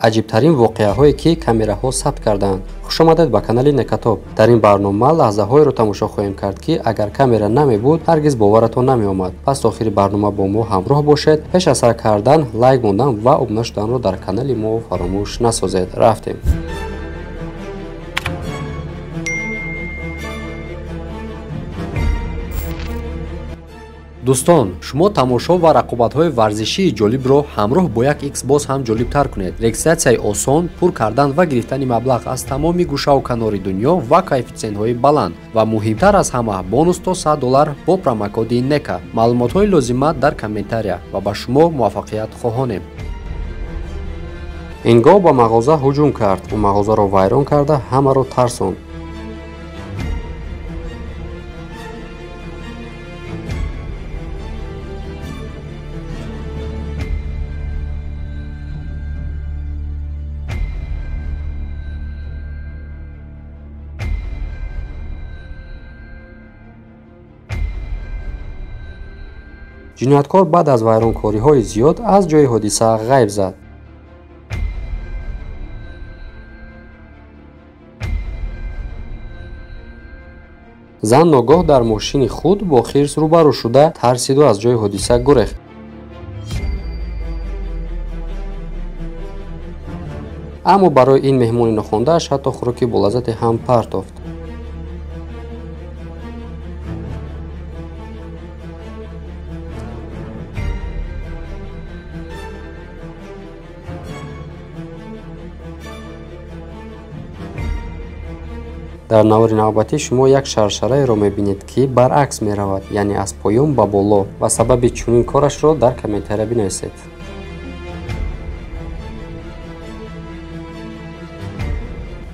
Аҷибтарин воқеаҳое, ки камераҳо сабт кардаанд. Хушомадед ба канали Некатоб. Дар ин барнома лаҳзаҳоеро тамошо хоҳем кард, ки агар камера намебуд, ҳаргиз боваратон намеомад. Пас то охири барнома бо мо ҳамроҳ бошед. Пеш аз сар кардан, лайк мондан ва обуна шуданро дар канали мо фаромӯш насозед. Рафтем. Дӯстон, шумо тамошо ва рақобатҳои варзишии ҷолибро ҳамроҳ бо як Xbox ҳам ҷолибтар кунед. Регистратсияи осон, пур кардан ва гирифтани маблағ аз тамоми гӯшаву канори дунё ва коэффитсиентҳои баланд ва муҳимтар аз ҳама бонус то $100 бо промокоди NEKA. Маълумотҳои лозима дар комментария ва ба шумо муваффақият хоҳонем. Ин гов ба мағоза ҳуҷум кард. Ӯ мағозаро вайрон карда ҳамаро тарсонд. Ҷинояткор баъд аз вайронкориҳои зиёд аз ҷои ҳодиса ғайб зад. Зан ногоҳ дар мошини худ бо хирс рӯбарӯ шуда тарсиду аз ҷои ҳодиса гурехт. Аммо барои ин меҳмони нохондааш ҳатто хӯроки болаззате ҳам партофт. Дар навори навбатӣ шумо як шаршараеро мебинед, ки баръакс меравад, яъне аз поён ба боло, ва сабаби чунин корашро дар комментария бинависед.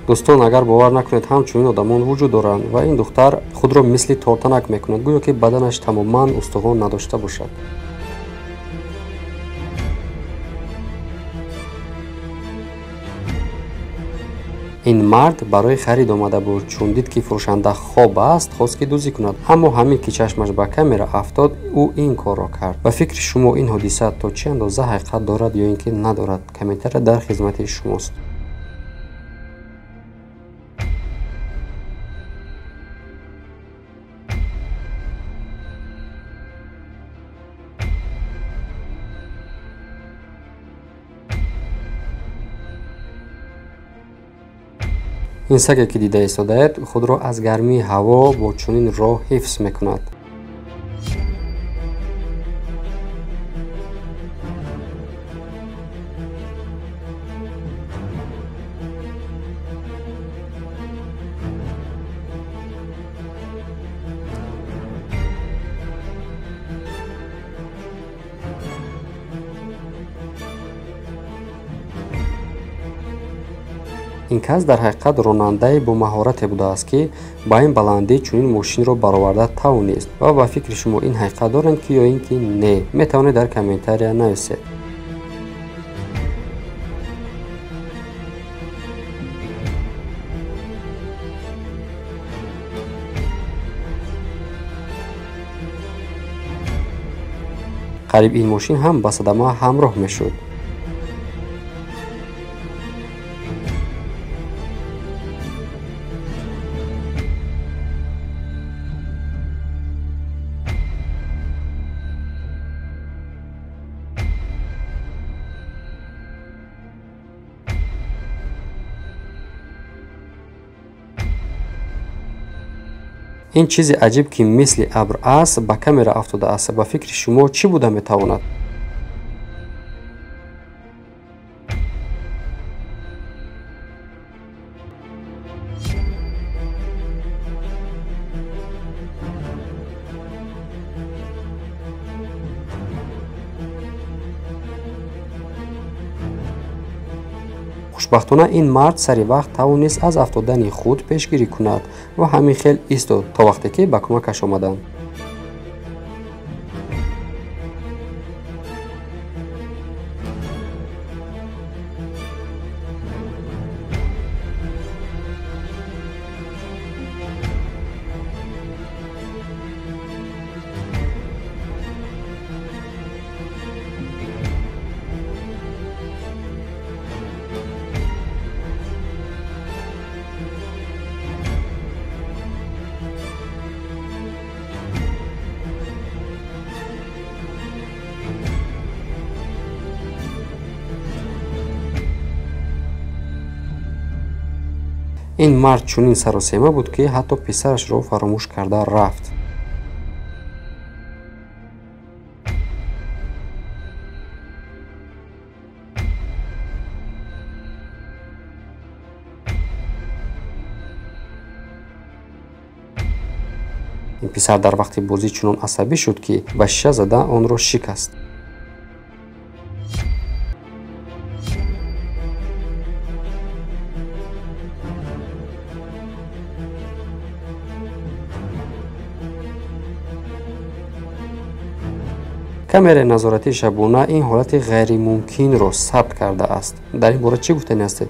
Дӯстон, агар бовар накунед, ҳам чунин одамон вуҷуд доранд ва ин духтар худро мисли тортанак мекунад, гӯё ки баданаш тамоман устухон надошта бошад. Ин мард барои харид омада буд, чун дид, ки фурӯшанда хоб аст, хост, ки дуздӣ кунад. Аммо ҳамин ки чашмаш ба камера афтод, ӯ ин корро кард. Ба фикри шумо ин ҳодиса то чӣ андоза ҳақиқат дорад ё ин ки надорад? Комментария дар хизмати шумост. Ин саге, ки дида истодаед, худро аз гармии ҳаво бо чунин роҳ ҳифз мекунад. Ин кас дар ҳақиқат ронандаи бо маҳорате будааст, ки ба ин баландӣ чунин мошинро бароварда тавонист. Ва ба фикри шумо ин ҳақиқат доранд ки ё ин ки не? Метавонед дар комментария нависед. Қариб ин мошин ҳам ба садама ҳамроҳ мешуд. Ин чизи аҷиб, ки мисли абр аст, ба камера афтодааст. Ба фикри шумо чӣ буда метавонад? Хушбахтона ин мард сари вақт тавонист аз афтодани худ пешгирӣ кунад ва ҳамин хел истод то вақте ки ба кӯмакаш омаданд. Ин мард чунин саросема буд, ки ҳатто писарашро фаромӯш карда рафт. Ин писар дар вақти бозӣ чунон асабӣ шуд, ки ба шиша зада онро шикаст. Камераи назоратии шабона ин ҳолати ғайримумкинро сабт кардааст. Дар ин бора чӣ гуфтанӣ ҳастед?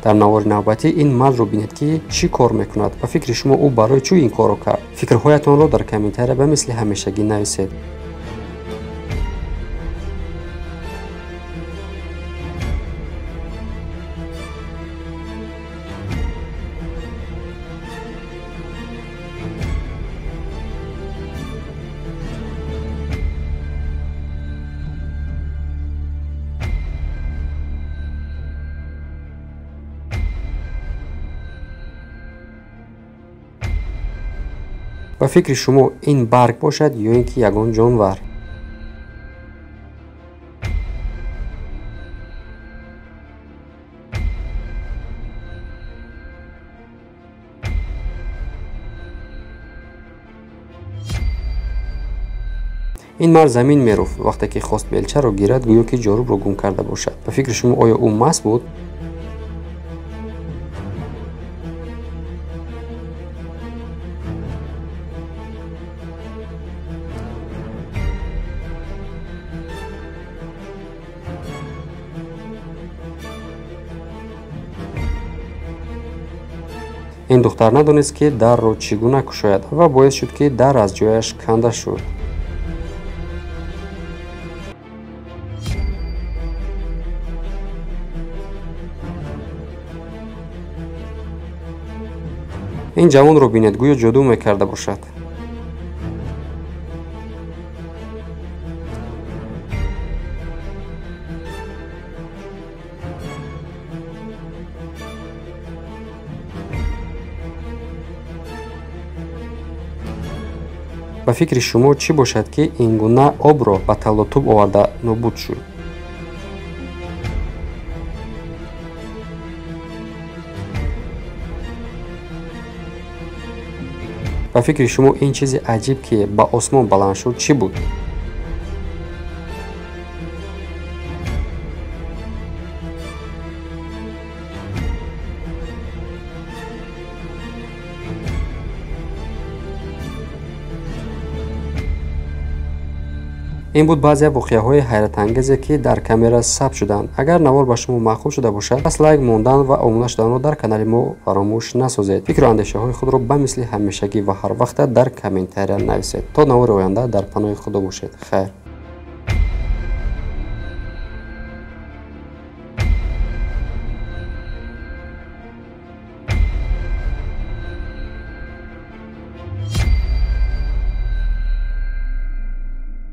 Дар навори навбатӣ ин мардро бинед, ки чӣ кор мекунад. Ба фикри шумо ӯ барои чӣ ин корро кард? Фикрҳоятонро дар комментария ба мисли ҳамешагӣ нависед. Ба фикри шумо ин барг бошад ё ин ки ягон ҷонвар? Ин мард замин меруфт. Вақте ки хост белчаро гирад, гӯё ки ҷорубро гум карда бошад. Ба фикри шумо оё ӯ маст буд? Ин духтар надонист, ки дарро чӣ гуна кушояд ва боис шуд, ки дар аз ҷояш канда шуд. Ин ҷавонро бинед, гӯё ҷоду мекарда бошад. Ба фикри шумо чӣ бошад, ки ин гуна обро ба талотуб оварда нобуд шуд? Ба фикри шумо ин чизи аҷиб, ки ба осмон баланд шуд, чӣ буд? Ин буд баъзе воқеаҳои ҳайратангезе, ки дар камера сабт шуданд. Агар навор ба шумо маъқул шуда бошад, пас лайк мондан ва обуна шуданро дар канали мо фаромӯш насозед. Фикру андешаҳои худро ба мисли ҳамешагӣ ва ҳар вақта дар комментария нависед. То навори оянда дар паноҳи Худо бошед. Хайр.